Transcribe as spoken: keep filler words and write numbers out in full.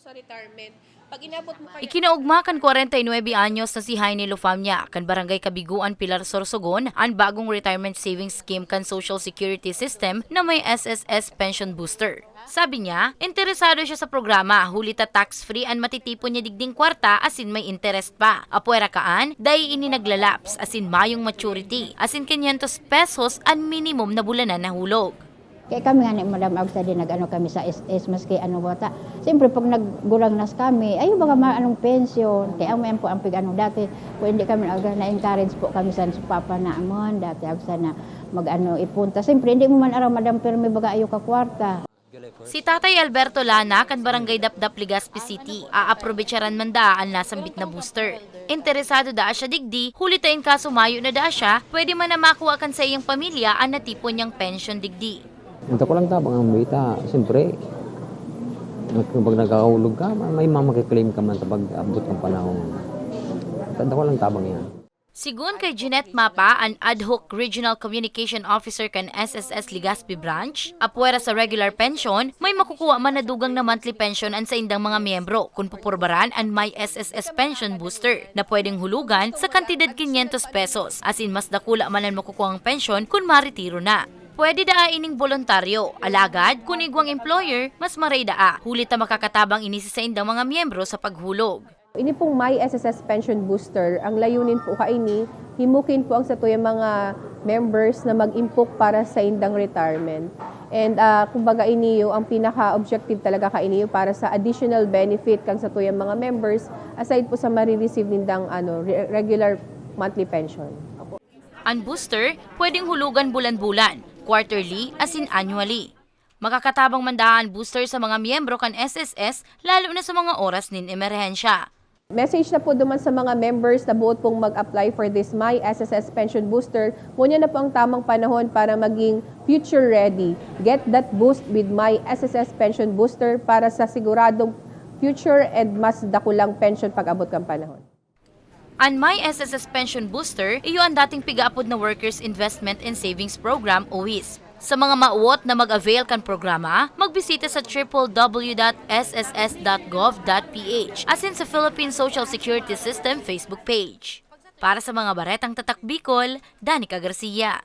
Sa retirement. Pag inabot mo kaya... Ikinaugma kan kwarenta y nuebe anyos na si Heine Lofamia, kan Barangay Kabiguan, Pilar, Sorsogon, an bagong retirement savings scheme kan Social Security System na may S S S Pension Booster. Sabi niya, interesado siya sa programa, huli ta tax-free an matitipon niya digding kwarta asin may interest pa. Apwera kaan, dai ini naglalaps, asin mayong maturity, asin kinyentos pesos an minimum na bulanan na hulog. Kaya kami nga ni Madam Agsa din nag-ano kami sa S S, maski ano bata. Siyempre, pag naggulang nas kami, ayaw baga ma-, anong pensyon. Kaya ang mayan po ang pig-ano dati, kung hindi kami nag-, na-encourage po kami sa papa namon, dati Agsa na mag-ano, ipunta. Siyempre, hindi mo man aram, Madam, pero may baga ayaw ka kwarta. Si Tatay Alberto Lana kan Barangay Dapdap, Legazpi City, aaprobecharan man daa an nasambit na booster. Interesado daa siya digdi, huli ta in kaso mayo na daa siya, pwede man na makua kan saiyang pamilya an natipon niyang pensyon digdi. Ang dako lang tabang ang mita, siyempre, nag-, pag nagkakahulog ka, may mga makiklaim ka man sa pag-abot ng panahon. Ang dako lang tabang yan. Sigon kay Jeanette Mapa, an Ad Hoc Regional Communication Officer kan S S S Legazpi Branch, apwera sa regular pension, may makukuha man na dugang na monthly pension an saindang mga miyembro kun pupurbaran an My S S S Pension Booster na pwedeng hulugan sa kantidad kinyentos pesos, asin mas dakula man an makukuhang pensyon kun maretiro na. Pwede daa ining boluntaryo, alagad kun igwang employer, mas maray daa, huli ta makakatabang ini sa saindang mga miyembro sa paghulog. Ini pong My S S S Pension Booster, ang layunin po kaini, himukin po ang satuyang mga members na mag-impok para sa indang retirement. And ah, kumbaga iniyo, ang pinaka-objective talaga kainiyo para sa additional benefit kang satuyang mga members aside po sa marireceive nindang ano, re- regular monthly pension. An booster pwedeng hulugan bulan-bulan, quarterly, asin annually. Makakatabang man daa an booster sa mga miyembro kan S S S, lalo na sa mga oras nin emerhensya. Message na po duman sa mga members na buot pong mag-apply for this My S S S Pension Booster. Ngunyan na po ang tamang panahon para maging future ready. Get that boost with My S S S Pension Booster para sa siguradong future and mas dakulang pension pag-abot kan panahon. An My S S S Pension Booster iyo an dating pigaapod na Workers Investment and Savings Program o WISP. Sa mga mauot na mag-avail kan programa, magbisita sa triple w dot s s s dot gov dot p h asin sa Philippine Social Security System Facebook page. Para sa mga baretang tatak Bicol, Danica Garcia.